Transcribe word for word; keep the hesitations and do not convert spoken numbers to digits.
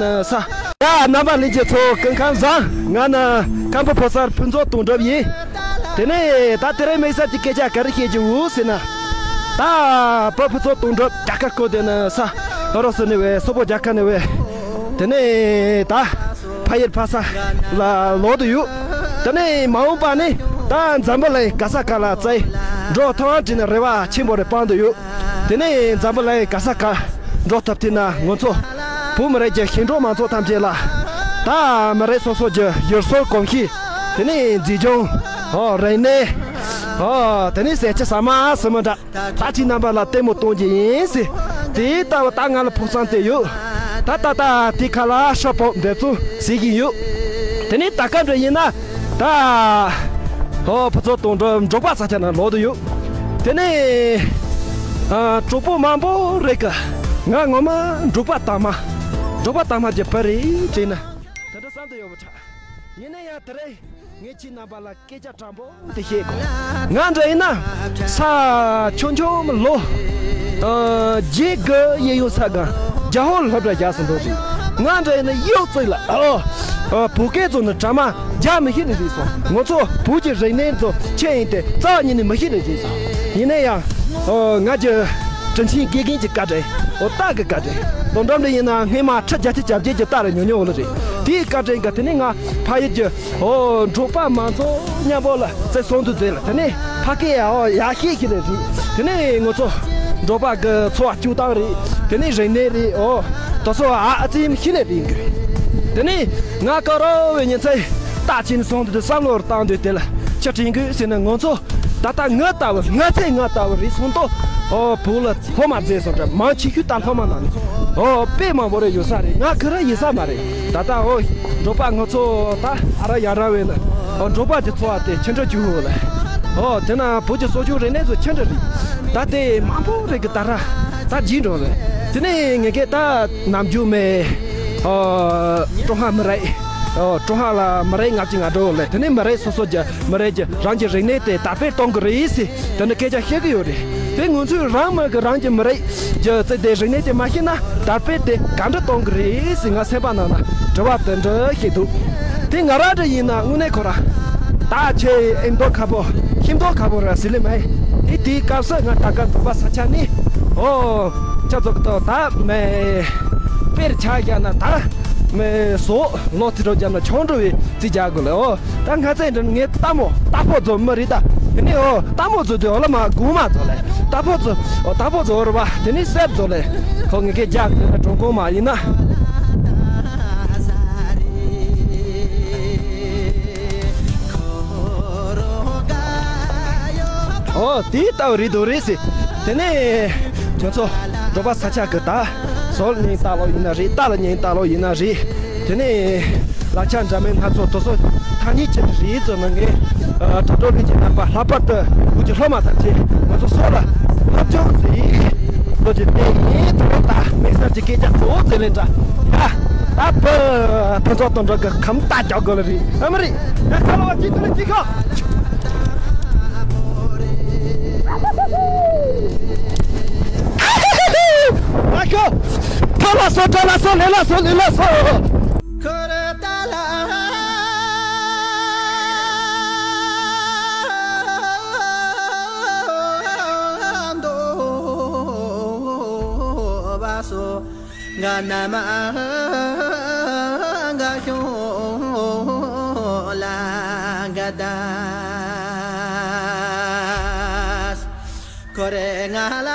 ནི་ས། ཡ་རྣམ་པ་ལྷན་རྒྱས་ཚོ་སྐུ་ཁམས་བཟང་། ང་ནི་ཀམ་པ་ཕོ་གསར་ཕུན་ཚོགས་དོན་གྲུབ་ཡིན། དེ་ནས་ད་དེ་རིང་དམིགས་བསལ་གྱི་སྐད་ཆ་ག་རེ་བཤད་ཀྱི་འོ་ཟེར་ན། ད་བུ་ཕུན་ཚོགས་དོན་གྲུབ་རྒྱ་གར་སྐོར་དེ་ནི་ས། ཨ་རོ་སི་ནས་བས་སོག་པོ་རྒྱ་གར་ནས་བས། དེ་ནས་ད་ཕ་ཡུལ་ཕ་ས་ལ་ལོག་ཏུ་ཡོད། དེ་ནས་མ་འོངས་པ་ནི་ད་འཛམ་བུ་གླིང་ག་ས་ག་ལ་བཙལ་འགྲོ་ཐུབ་ཨང་དྲིས་ན་རེ་བ་ཆེན་པོ་རེ་སྤང་དུ་ཡོད། དེ་ནས་འཛམ་བུ་གླིང་ག་ས་ག་འགྲོ་ཐུབ་ཐུབ་ན་ང་ཚོ་བོད་མི་རིགས་ཀྱི་ཞིང་འབྲོག་མང་ཚོགས་ཐམས་ཅད་ལ་ད་མི་རིགས་སོ་སོ་གྱི་ཡུལ་སྲོལ་གོམས་གཤིས། དེ་ནས་མཛེས་ལྗོངས། ཨོ་རིག་གནས། ཨོ་དེ་ནས་ཟས་བཅུད་ཟ་མ་ཟིན་མི་འདྲ། ད་ཁྱེད་རྣམ་པ་ལ་ལྟད་མོ་གཏོང་རྒྱུ་ཡིན་ཟེར། དེ་ལྟ་བུ་ད་ང་ལ་ཕུགས་བསམ་དེ་ཡོད། ད་ད་ད་དེ་ཁ་ལ་ཤོག་པོ་འབེབས་ཚུལ་ཟེར་གྱི་ཡོད། དེ་ནས་ད་སྐབས་འདྲ་ཡིན་ན། ད། ཨོ་ཕུན་ཚོགས་དོན་གྲུབ་འབྲོག་པ་ས་ཆ་ན་ལོག་ཏུ་ཡོད། དེ་ནས། ཨ་གྲོགས་པོ་མང་པོ་རེ་གི། ང་ངོ་མ་འབྲོག་པ་དག་མ། འབྲོག་པ་དག་མ་གྱི་བུ་རེད་དྲན་ན། དེ་འདྲ་བསམ་དུ་ཡོད་པ་འདྲ། ཡིན་ན་ཡང་དེ་རིང་ངས་ཁྱེད་རྣམ་པ་ལ་སྐད་ཆ་དྲང་པོ་དེ་བཤད་དགོས། ང་འདྲ་ཡིན་ན་ས་ཆུང་ཆུང་ལོ་ཨ་བརྒྱད་དགུ་ཡས་ཡོད་ས་ག་རྒྱ་ཧོར་སློབ་གྲྭ་རྒྱག་སོང་འདུག་རེད། ང་འདྲ་ཡིན་ན་གཡོག་བཙུགས་ལ་ཨོ་ཨ་བོད་སྐད་བཙུགས་ན་གྲ་མ་རྒྱག་མི་ཤེས་ནི་རེད་སོང་། ང་ཚོ་བོད་ཀྱི་རིག་གནས་ཚོ་ཁྱེད་ཡིན་ཏེ་རྩ་བ་ཉིད་ནས་མི་ཤེས་ནི་རེད་སོང་། ཡིན་ན་ཡང་ཨོ་ང་ཀྱི་དྲིན་ཆེན་དགེ་རྒན་གྱི་བཀའ་དྲིན། ཨོ་སྟག་གི་བཀའ་དྲིན། དོན་དམ་དུ་ཡིན་ན་སྔས་མ་ཁྲི་བརྒྱད་ཅུ་གྱ་བརྒྱད་ཀྱི་སྟག་རེ་ཉོ་ཉོ་འོ་ལ་རེད། དེའི་བཀའ་དྲིན་གྱིས་དེ་ནས་ང་ཕ་ཡུལ་གྱི་ཨོ་འབྲོག་པ་མང་ཚོགས་མཉམ་པོ་ལ་བརྩེ་སྲུང་དུ་མཛད་ལ། དེ་ནས་ཕ་སྐད་ཨོ་ཡག་ཤེས་ཤིག་རེད་རེད། དེ་ནས་ང་ཚོ་འབྲོག་པ་གི་འཚོ་བ་སྐྱོང་སྟངས་རེད། དེ་ནས་རིག་གནས་རེད། ཨོ་དེ་ཚོ་ཨ་ཨ་ཙི་ཡིན་ཤེས་ནས་རེད་གི། དེ་ནས་ང་དཀའ་རོགས་བའི་ཉིན་མཚན་རྟགས་ཆེན་སོང་དུས་བསམ་བློར་བཏང་དུས་དེ་ལ་ཆ་དྲིན་གི་ཟེར་ན། ང་ཚོ་ད་ལྟ་ང་ལྟ་བུ་ང་ཚེ་ང་ལྟ་བུ་རེད་སོང་ཏོ། ཨོ་བོད་ལ་སློབ་མ་མཛད་སོང་འདྲ་མང་ཆེ་ཤོས་ད་སློབ་མ་ནང་ནས་ཨོ་དཔེ་མང་པོ་རེ་ཡོད་ས་རེད། ང་ག་རེ་ཡིན་ས་མ་རེད། ད་ལྟ་ཨོ་འབྲོག་པ་ང་ཚོ་ད་ཨ་ར་ཡ་ར་བས་ན་ཨོ་འབྲོག་པ་དེ་ཚོ་བ་དེ་ཆེ་འདྲ་བཅུག་ཡོད་ལ། ཨོ་དེ་ན་བོད་ཀྱི་སྲོག་ཆགས་རིག་གནས་ཚོ་ཆེ་འདྲ་རེད། ད་དེ་མང་པོ་རེ་གི་ད་ར་ད་བརྗེད་འགྲོ་ལ། དེ་ནས་ངེད་ཀས་ད་ནམ་རྒྱུན་མེ་ཨོ་ཀྲུང་ཧྭ་མི་རིགས་ཨོ་ཀྲུང་ཧྭ་ལ་མི་རིགས་ལྔ་བཅུ་ང་དྲུག་ལ། དེ་ནས་མི་རིགས་སོ་སོ་གྱི་མི་རིགས་ཀྱི་རང་གི་རིག་གནས་དེ་དར་སྤེལ་གཏོང་གི་རེད་ཟེར་དེ་འདྲ་སྐད་ཆ་བཤད་གི་ཡོད་རེད། དེ་ང་ཚོས་རང་མི་གི་རང་གི་མི་རིགས་ཀྱི་རྩེ་དེ་རིག་གནས་དེ་མ་ཤེས་ན་དར་སྤེལ་དེ་ག་འདྲ་གཏོང་གི་རེད་ཟེར་ང་སེམས་པ་ནང་ན་དྲི་བ་དེ་འདྲ་ཞིག་འདུག་དེ་ང་རང་འདྲ་ཡིན་ན་དངོས་གནས་ཁོ་རང་ད་ཆེ་ཨེ་མདོ་ཁ་པོ་ཤིང་མདོ་ཁ་པོ་ར་ཟི་ལི་མེ་དེ་དེའི་སྐབས་སུ་ང་ད་ག་འདུག་པ་ས་ཆ་ནི་ཨོ་ཆ་ཚོགས་ཀྱི་ཐོག་ད་མེ་དཔེར་ཆ་བཞག་ན་ད་མེ་བཟོ་ལོ་ཚིག་རོ་བརྒྱབ་ན་ཆུང་འགྲོ་བའི་རྩིས་རྒྱག་དགོས་ལ། ཨོ་ད་ང་ཚེ་འདྲ་ངའི་ལྟ་མོ་ལྟ་ཕོ་ཚོ་མི་རིགས་ད་དེ་ནས་ཨོ་ལྟ་མོ་ཚོ་དེ་ཨོ་ལ་མ་དགུང་མ་ཚོ་ལས་ལྟ་ཕོ་ཚོ་ཨོ་ལྟ་ཕོ་ཚོ་ཨོ་རུ་བ་དེ་ནས་སེབ་ཚོ་ལས་ཁོ་ངེད་ཀྱི་རྒྱག་དེ་ན་གྲོང་ཁོང་མ་ཡིན་ན། ཨོ་དེའི་ལྟ་བུ་རེད་འདུག་རེད་ཟེར། དེ་ནས་ཁྱོད་ཚོ་འབྲོག་པ་ས་ཆ་གི་ད་ཟོལ་ཉིན་ལྟ་ལོ་ཡིན་ན་རེད། རྟ་ལ་ཉིན་ལྟ་ལོ་ཡིན་ན་རེད། དེ་ནས་ལག་ཆ་འདྲ་མིན་སྣ་ཚོགས་དེ་ཚོ་ཐ་སྙད་ཅིག་རེད་ཟེར་ན་ངས་ཨ་དྲ་གྲོགས་ལྷན་རྒྱས་རྣམ་པ་ལྷག་པར་དུ་བོད་ཀྱི་སློབ་མ་ཐམས་ཅད་ང་ཚོ་སོགས་ལ་སློབ་སྦྱོང་མཛད་ལོ་རྒྱུས་དེ་ཡིན། དེ་རིང་ད་དམིགས་བསལ་གྱི་སྐད་ཆ་གཙོ་བོ་དེ་ལས་འདྲ་ཡ་ད་བུ་ཕུན་ཚོགས་དོན་གྲུབ་ཀྱི་ཁམས་རྟ་རྒྱག་དགོས་ལ་རེད། ཨ་མ་རེད། ཡ་ཁ་ལོ་བ་ཅི་ཐུ་ལི་ཅི་ཁ། ཨ་ཁོ། ཁ་ལ་སོ་ཁྲ་ལ་སོ་ལེ་ལ་སོ་ལེ་ལ་སོ། ང་ན་མ་འགའ་ཤོང་ལ་འགའ་དཱས། ཁོ་རེ་ང་ལ།